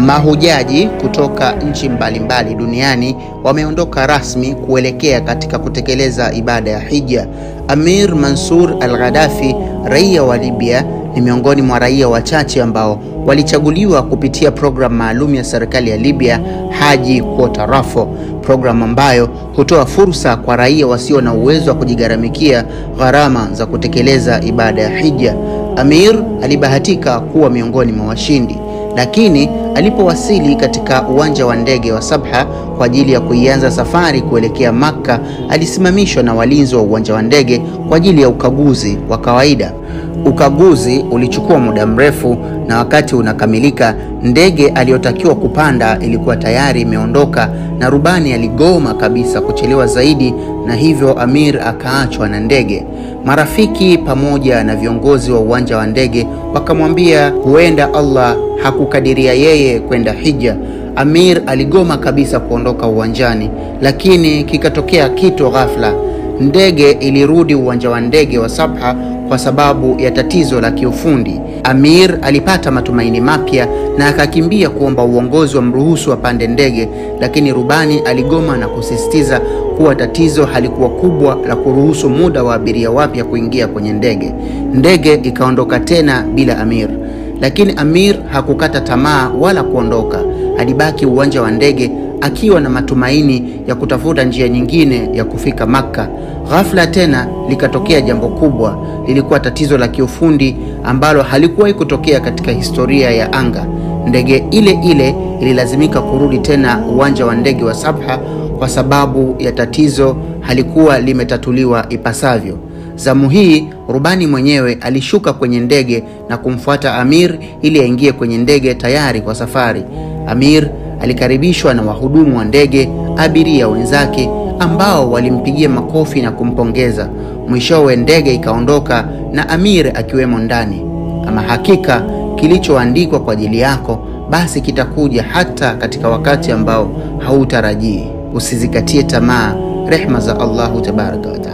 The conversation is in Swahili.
Mahujaji kutoka nchi mbalimbali duniani wameondoka rasmi kuelekea katika kutekeleza ibada ya Hija. Amir Mansur Al-Gaddafi, raia wa Libya, ni miongoni mwa raia wachache ambao walichaguliwa kupitia program maalum ya serikali ya Libya, Haji Quota Raffle, program ambayo hutoa fursa kwa raia wasio na uwezo wa kujigharamikia gharama za kutekeleza ibada ya Hija. Amir alibahatika kuwa miongoni mwa washindi, lakini alipowasili katika uwanja wa ndege wa Sabha kwa ajili ya kuianza safari kuelekea Makka, alisimamishwa na walinzi wa uwanja wa ndege kwa ajili ya ukaguzi wa kawaida. Ukaguzi ulichukua muda mrefu, na wakati unakamilika, ndege aliyotakiwa kupanda ilikuwa tayari imeondoka na rubani aligoma kabisa kuchelewa zaidi, na hivyo Amir akaachwa na ndege. Marafiki pamoja na viongozi wa uwanja wa ndege wakamwambia huenda Allah hakukadiria yeye kwenda Hija. Amir aligoma kabisa kuondoka uwanjani, lakini kikatokea kitu ghafla. Ndege ilirudi uwanja wa ndege wa Sabha kwa sababu ya tatizo la kiufundi. Amir alipata matumaini mapya na akakimbia kuomba uongozi wa mruhusu apande ndege, lakini rubani aligoma na kusisitiza kuwa tatizo halikuwa kubwa la kuruhusu muda wa abiria wapya kuingia kwenye ndege. Ndege ikaondoka tena bila Amir. Lakini Amir hakukata tamaa wala kuondoka. Alibaki uwanja wa ndege akiwa na matumaini ya kutafuta njia nyingine ya kufika Makka. Ghafla tena likatokea jambo kubwa. Lilikuwa tatizo la kiufundi ambalo halikuwahi kutokea katika historia ya anga. Ndege ile ile ililazimika kurudi tena uwanja wa ndege wa Sabha kwa sababu ya tatizo halikuwa limetatuliwa ipasavyo. Zamu hii rubani mwenyewe alishuka kwenye ndege na kumfuata Amir ili aingie kwenye ndege tayari kwa safari. Amir alikaribishwa na wahudumu wa ndege, abiria wenzake ambao walimpigia makofi na kumpongeza. Mwishowe ndege ikaondoka na Amir akiwemo ndani. Ama hakika kilichoandikwa kwa ajili yako basi kitakuja hata katika wakati ambao hautarajii. Usizikatie tamaa rehma za Allahu tabaraka wa taala.